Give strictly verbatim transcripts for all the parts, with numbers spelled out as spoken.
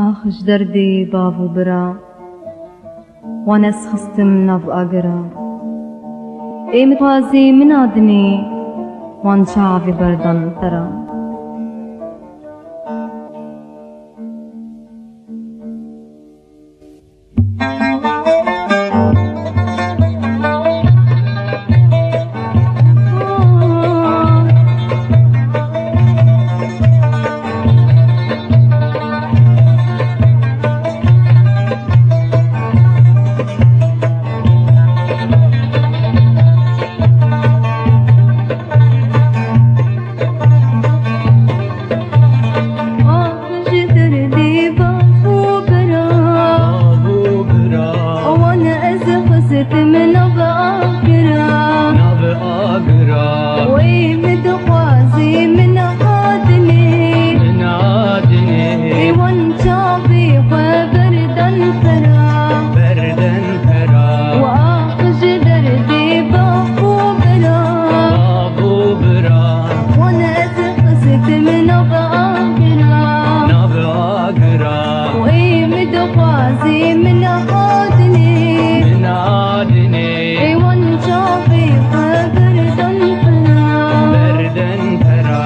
Ax ji derdê bav û bira, wan ez xistim nav agira. Ê min xwazî min a dinê, wan çavê berdan pera. Ji derdê bav û bira, bav û bira, wan ez xistim nav agira. Nav agira. Wê min dixwazî min a dinê, min a dinê, ê wan çavê xwe berdan pera. Berdan pera. Wa ax ji derdê bav û bira, bav û bira, wan ez xistim nav agira. Nav agira. Wê min dixwazî min a dinê, min a dinê, ê wan çavê xwe berdan pera. Berdan pera.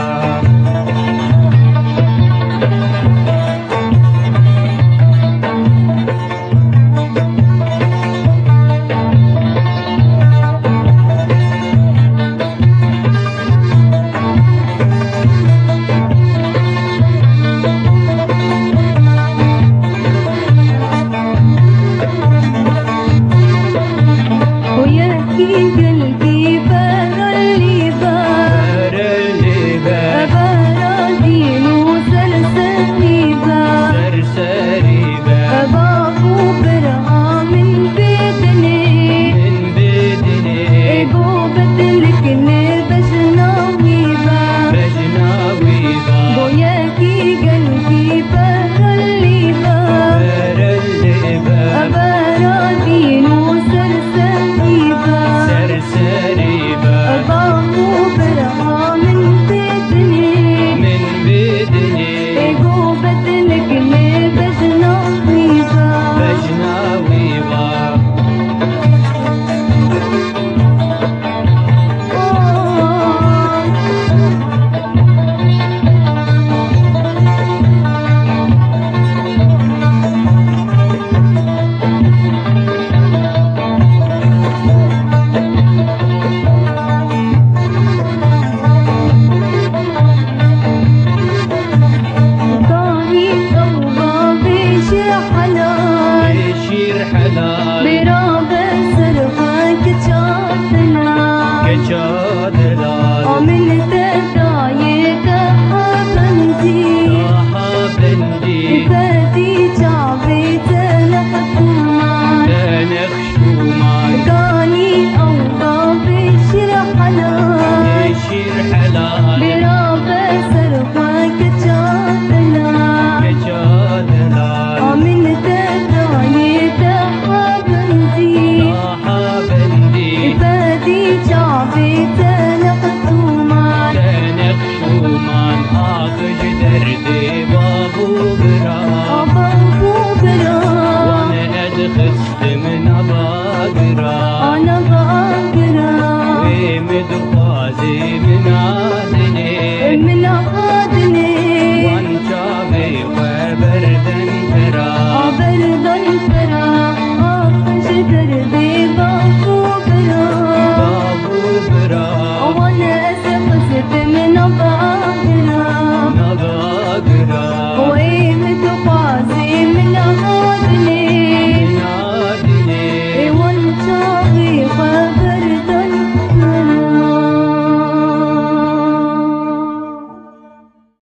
Û yekî gelkî berelî be. Berelî be. Bera dîn û serserî be. Serserî be. Bav û bira min bê dinê. Min bê dinê. Ê go bedilkine bejna wî be. Bejna wî be. Bo yekî gelkî berelî be. Berelî be. Bera dîn û serserî be. Serserî be. Bav û bira min bê dinê. Min bê dinê. Ê go bedilkine bejna wî be. Bejna wî be. Danî ew bavê şîr helal. Şîr helal. Bêra be ser xwe keça delal. Keça delal. A min te dayê te ha bendî. Daha bendî. Bedî çavê te neqşûman. Te neqşûman. Ganî ew bavê şîr helal. Şîr helal. Bêra be ser xwe keça delal. Keça delal. A min te dayê te ha bendî. Daha bendî. Bedî çavê te neqşûman. Te neqşûman. Ax ji derdê bav û bira. A bav û bira. Wan ez xistim nav agira. A nav agira. Wê min dixwazî